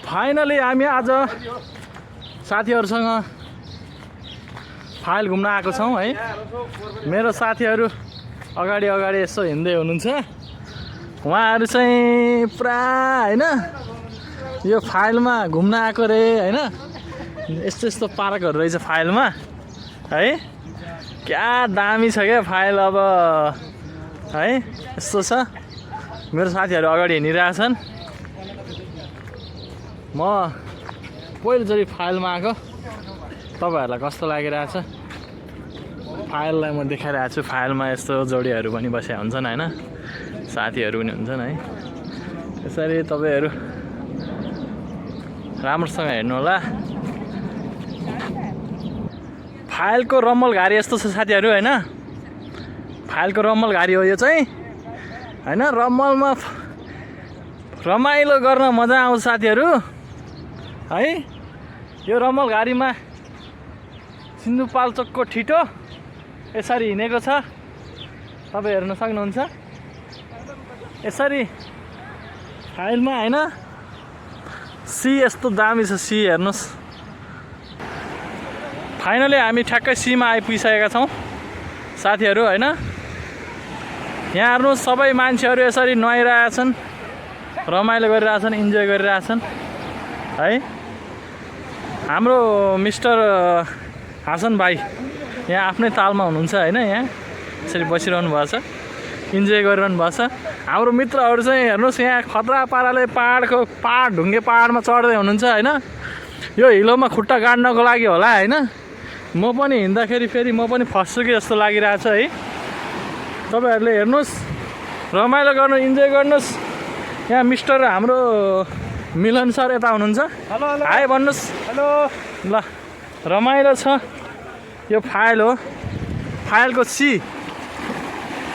Finally हामी आज साथीहरूसँग फाइल घुम्न आएको छौँ है। मेरो साथीहरू अगाडि अगाडि यसो हिँड्दै हुनुहुन्छ। उहाँहरू चाहिँ पुरा हैन यो फाइलमा घुम्न आएको रे हैन। यस्तो यस्तो पार्कहरू रहेछ फाइलमा है। क्या दामी छ क्या फाइल। अब है यस्तो छ। मेरो साथीहरू अगाडि हिँडिरहेछन्। म पहिलोचोटि फाइलमा आएको। तपाईहरूलाई कस्तो लागिरहेछ? फाइललाई म देखाइरहेको छु। फाइलमा यस्तो जोडीहरू पनि बसेका हुन्छन् हैन, साथीहरू पनि हुन्छन् है। यसरी तपाईहरू राम्रोसँग हेर्नु होला। फाइलको रम्मल घारी यस्तो छ साथीहरू हैन। फाइलको रम्मल घारी हो यो चाहिँ हैन। रम्मलमा रमाइलो गर्न मजा आउँछ साथीहरू है। यो रम्मल घारीमा सिन्धुपाल्चोकको ठिटो यसरी हिँडेको छ। तपाईँ हेर्न सक्नुहुन्छ। यसरी फाइलमा हैन। सी यस्तो दामी छ। सी हेर्नुहोस्। फाइनली हामी ठ्याक्कै सीमा आइपुगिसकेका छौँ साथीहरू हैन। यहाँ हेर्नुहोस् सबै मान्छेहरू यसरी नुहाइरहेछन्, रमाइलो गरिरहेछन्, इन्जोय गरिरहेछन् है। हाम्रो मिस्टर हासन भाइ यहाँ आफ्नै तालमा हुनुहुन्छ हैन। यहाँ यसरी बसिरहनु भएको छ, इन्जोय गरिरहनु भएको छ। हाम्रो मित्रहरू चाहिँ हेर्नुहोस् यहाँ खतरा पाराले पहाड ढुङ्गे पहाडमा चढ्दै हुनुहुन्छ हैन। यो हिलोमा खुट्टा गाड्नको लागि होला हैन। म पनि हिँड्दाखेरि फेरि म पनि फस्छु कि जस्तो लागिरहेछ है। तपाईहरूले हेर्नुहोस्, रमाइलो गर्नु, इन्जोय गर्नुहोस्। यहाँ मिस्टर हाम्रो मिलन सर यता हुनुहुन्छ। हेलो हेलो, हाई भन्नुहोस्। हेलो ल। रमाइलो छ। यो फाइल हो। फाइलको सी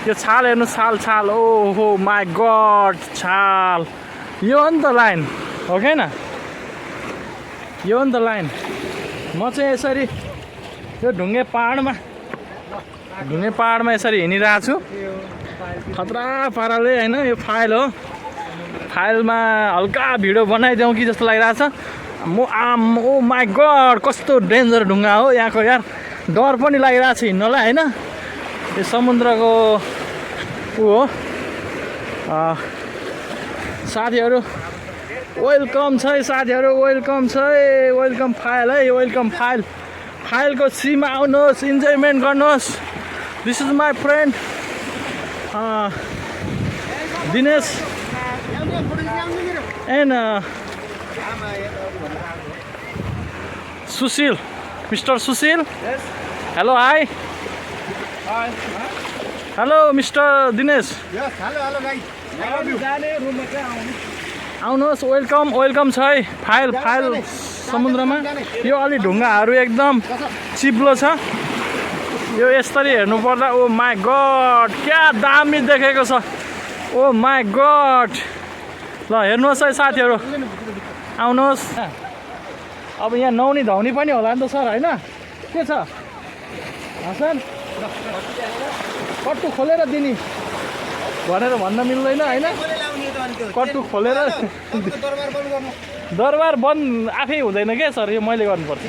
यो छाल हेर्नु। छाल छाल ओहो माई गड छाल। यो हो नि त लाइन हो कि न। यो हो नि त लाइन। म चाहिँ यसरी यो ढुङ्गे पहाडमा यसरी हिँडिरहेको छु खतरा पाराले हैन। यो फाइल हो। फाइलमा हल्का भिडियो बनाइदेऊ कि जस्तो लागिरहेछ। ओ माई गड कस्तो डेन्जर ढुङ्गा हो यहाँको यार। डर पनि लागिरहेछ हिँड्नलाई हैन। यो समुद्रको ऊ हो। साथीहरू वेलकम छ है साथीहरू, वेलकम छ है। वेलकम फाइल है, वेलकम फाइल। फाइलको सीमा आउनुहोस्, इन्जोयमेन्ट गर्नुहोस्। This is my friend Dinesh and Sushil, mister Sushil. Hello hi. Hello mister Dinesh. आउनुहोस्, वेलकम वेलकम छ है। फाइल समुद्रमा। यो अलि ढुङ्गाहरू एकदम चिप्लो छ। यो यसरी हेर्नुपर्दा ओ माई गड क्या दामी देखेको छ। ओ माई गड। ल हेर्नुहोस् है साथीहरू, आउनुहोस्। अब यहाँ नुहाउने धुवाउने पनि होला नि त सर होइन। के छ हसन? कट्टु खोलेर दिने भनेर भन्न मिल्दैन होइन। कट्टु खोलेर दरबार बन्द आफै हुँदैन क्या सर। यो मैले गर्नुपर्छ।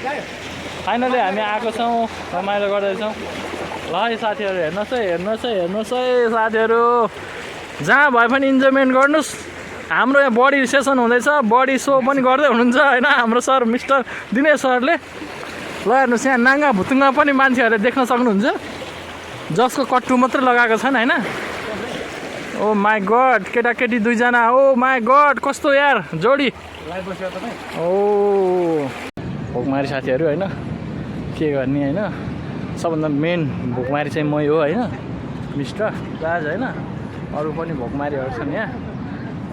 फाइनली हामी आएको छौँ, रमाइलो गर्दैछौँ। ल है साथीहरू हेर्नुहोस् है, हेर्नुहोस् है, हेर्नुहोस् है साथीहरू। जहाँ भए पनि इन्जोयमेन्ट गर्नुहोस्। हाम्रो यहाँ बडी सेसन हुँदैछ, बडी सो पनि गर्दै हुनुहुन्छ होइन हाम्रो सर मिस्टर दिनेश सरले। ल हेर्नुहोस् यहाँ नाङ्गा भुतुङ्गा पनि मान्छेहरूले देख्न सक्नुहुन्छ, जसको कट्टु मात्रै लगाएको छन् होइन। ओ माई गड केटाकेटी दुईजना। ओ माई गड कस्तो यार जोडी। ओ भोकमारी साथीहरू होइन, के गर्ने होइन। सबभन्दा मेन भोकमारी चाहिँ मै हो होइन, मिस्टर राज होइन। अरू पनि भोकमारीहरू छन् यहाँ।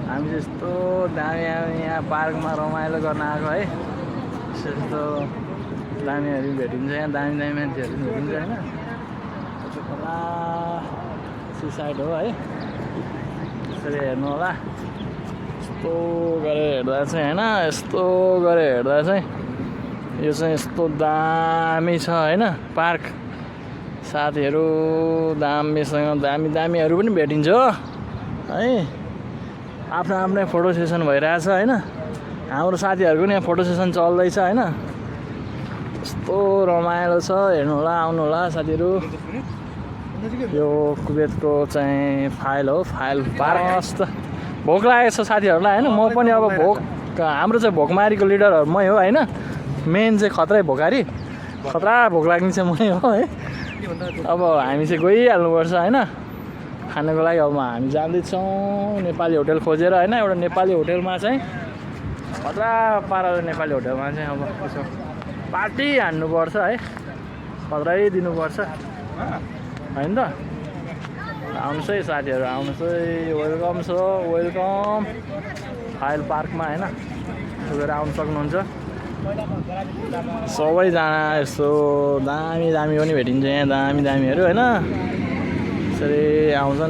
हामी जस्तो दामी यहाँ पार्कमा रमाइलो गर्न आएको है। यस्तो दामीहरू भेटिन्छ यहाँ, दामी दामी मान्छेहरू भेटिन्छ होइन। खोला सुसाइड हो है। यसरी हेर्नु होला। यस्तो गरेर हेर्दा चाहिँ होइन, यस्तो गरेर हेर्दा चाहिँ यो चाहिँ यस्तो दामी छ होइन पार्क। साथीहरू दामीसँग दामीहरू पनि भेटिन्छ हो है। आफ्नो आफ्नै फोटो सेसन भइरहेछ होइन। हाम्रो साथीहरूको नि यहाँ फोटो सेसन चल्दैछ होइन कस्तो रमाइलो छ हेर्नु होला आउनु होला साथीहरू यो कुवेतको चाहिँ फाइल हो फाइल पार्क मस्त भोक लागेको छ साथीहरूलाई होइन म पनि अब भोक हाम्रो चाहिँ भोकमारीको लिडरहरू मै हो होइन मेन चाहिँ खतरै भोकारी खतरा भोक लाग्ने चाहिँ मै हो है अब हामी चाहिँ गइहाल्नुपर्छ होइन खानको लागि अब हामी जाँदैछौँ नेपाली होटल खोजेर होइन एउटा नेपाली होटलमा चाहिँ खतरा पाराले नेपाली होटलमा चाहिँ अब यसो पार्टी हान्नुपर्छ है खतरै दिनुपर्छ होइन त आउनुहोस् है साथीहरू आउनुहोस् है वेलकम छ वेलकम फाइल पार्कमा होइन गएर आउनु सक्नुहुन्छ सबैजना यस्तो दामी दामी पनि भेटिन्छ यहाँ दामी दामीहरू होइन यसरी आउँछन्